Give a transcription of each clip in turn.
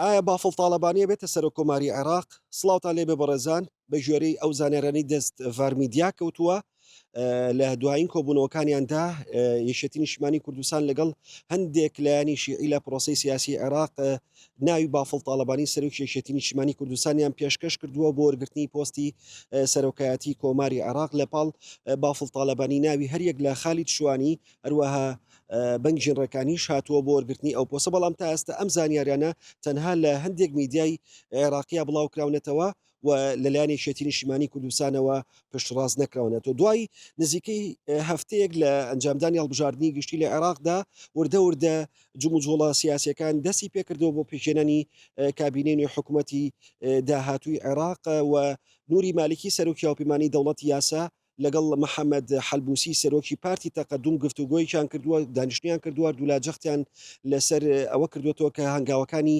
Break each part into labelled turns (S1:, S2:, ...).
S1: ئایا بافڵ تاڵەبانی ئەبێتە سەرۆک کۆماری عێراق؟ سڵاوتان لێبێ بەڕێزان، بەگوێرەی ئەو زانیارانەی دەست ڤار میدیا کەوتووە لە دوایین کۆبوونەوەکانیاندا یەکێتی نیشتمانی کوردستان لەگەڵ هەندێک لایەنی شیعی لە پرۆسەی سیاسی عێراق ناوی بافڵ تاڵەبانی سەرۆکی یەکێتی نیشتمانی کوردستانیان پێشکەش کردووە بۆ وەرگرتنی پۆستی سەرۆکایەتی کۆماری عێراق لە پاڵ بافڵ تاڵەبانی ناوی هەریەک لە خالید شوانی هەروەها بەنگین ڕێکانیش هاتووە بۆ وەرگرتنی ئەو پۆستە، بەڵام تا ئێستا ئەم زانیاریانە تەنها لە هەندێک میدیای عێراقییا بڵاوکراونەتەوە و لەلایەن یەکێتی نیشتیمانی کوردستانەوە پشتڕاست نەکراونەتەوە. دوای نزیکەی هەفتەیەک لە ئەنجامدانی هەڵبژاردنی گشتی لە عێراقدا وردە وردە جموجوڵە سیاسیەکان دەستی پێکردەوە بۆ پێکهێنانی کابینەی نوێی حکوومەتی داهاتووی عێراق و نوری مالکی سەرۆکی هاوپەیمانی دەوڵەتی یاسا لەگەڵ محەمەد حەلبوسی سەرۆکی پارتی تەقەدوم گفتوگۆیەکیان کردووە، دانیشتنیان کردووە، هەردوولا جەختیان لەسەر ئەوە کردووەتەوە کە هەنگاوەکانی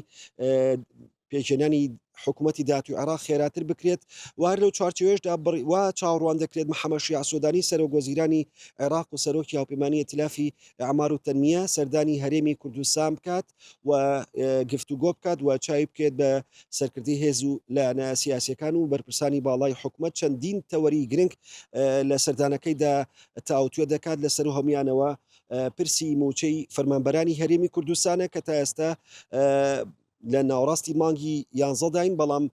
S1: پێکهێنانی حکوومەتی داهاتووی عێراق خێراتر بکرێت و هەر لەو چوارچێوەیەشدا وا چاوەڕوان دەکرێت محەمەد شیاع سۆدانی سەرۆک وەزیرانی عێراق و سەرۆکی هاوپەیمانی ئیتلافی ئیعمار و تەنمیە سەردانی هەرێمی کوردستان بکات و گفتوگۆ بکات و چاوی بکەوێت بە سەرکردەی هێز و لایەنە سیاسیەکان و بەرپرسانی باڵای حکومەت چەندین تەوەری گرنگ لە سەردانەکەیدا تاوتوێ دەکات لە سەرو هەمویانەوە پرسی موچەی فەرمانبەرانی هەرێمی کوردستانە کە تا ئێستا لە ناوەڕاستی مانگی یانزەداین بەڵام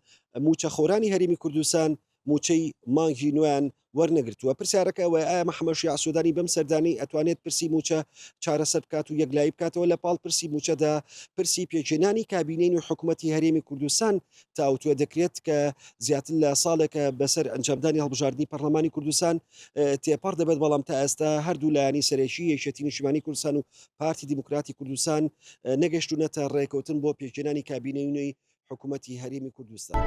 S1: موچەخۆرانی هەرێمی کوردستان مووچەی مانگی نوێیان وەرنەگرتووە. پرسیارەکە ئەوەیە ئایا محەمەد شیاع سودانی بەم سەردانەی ئەتوانێت پرسی مووچە چارەسەر بکات و یەکلایی بکاتەوە؟ لە پاڵ پرسی مووچەدا پرسی پێکهێنانی کابینەی نوێی حکومەتی هەرێمی کوردستان تاوتوێ دەکرێت کە زیاتر لە ساڵێکە بەسەر ئەنجامدانی هەڵبژاردنی پەرلەمانی کوردستان تێپەڕ دەبێت، بەڵام تا ئێستا هەردوو لایەنی سەرەکی یەکێتی نیشتیمانی کوردستان و پارتی دیموکراتی کوردستان نەگەشتوونەتە ڕێکەوتن بۆ پێکهێنانی کابینەی نوێی حکومەتی هەرێمی کوردستان.